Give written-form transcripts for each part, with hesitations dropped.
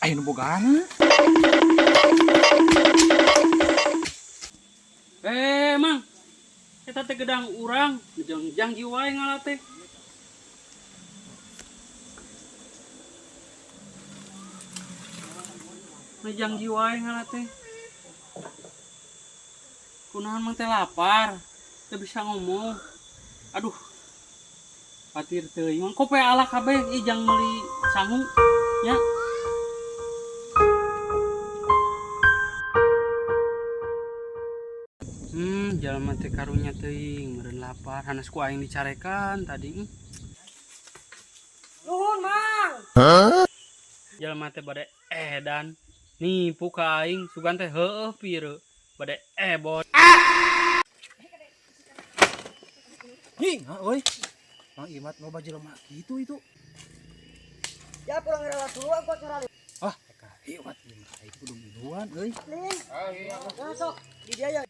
Aya nu bogana. Eh, Mang. Eta teh gedang urang, jang jiwa ngala teh. Ngejang jiwa ngala teh. Kunaon Mang teh lapar, teu bisa ngomong. Aduh. Patir teuing Mang kope ala kabeh ih jang meuli sangu nya. Jalma teh karunya teuing, meureun lapar, hanas ku aing dicarekan tadi. Nuhun, Mang. Hah? Jalma teh bade edan. Nipu ka aing, sugan teh heueuh pieu bade ebot. Hi, ha euy. Mang Imat loba jelema kitu itu. Ya pulang ngerawat dulu angkot ngerali. Ah, eka iwat ieu mah aing kudu miluan euy. Lin. Nah, sok di dia ya.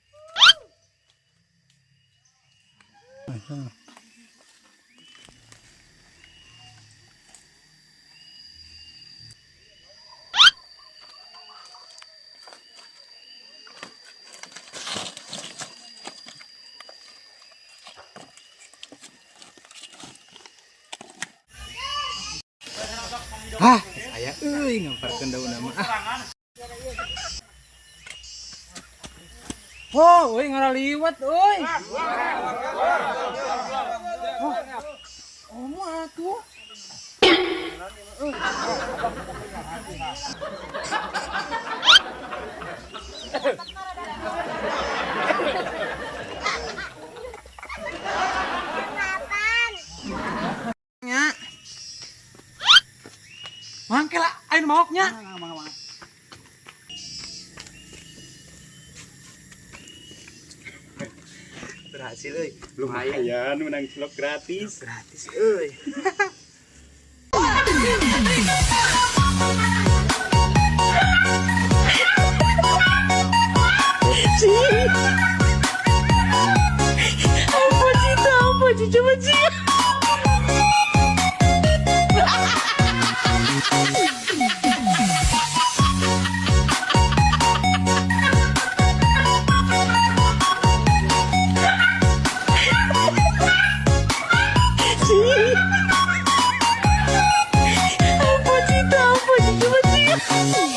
Hah, saya euy ngamparkeun daun mah. Ah. Oh, euy ngaraliwat euy. Oh, omo atuh. Nya. Mangke lah, ayo maoknya. Berhasil euy. Lumayan menang cilok gratis. Gratis euy. Apa cita, apa cita, coba cita. Apa cita, apa cita, coba cita.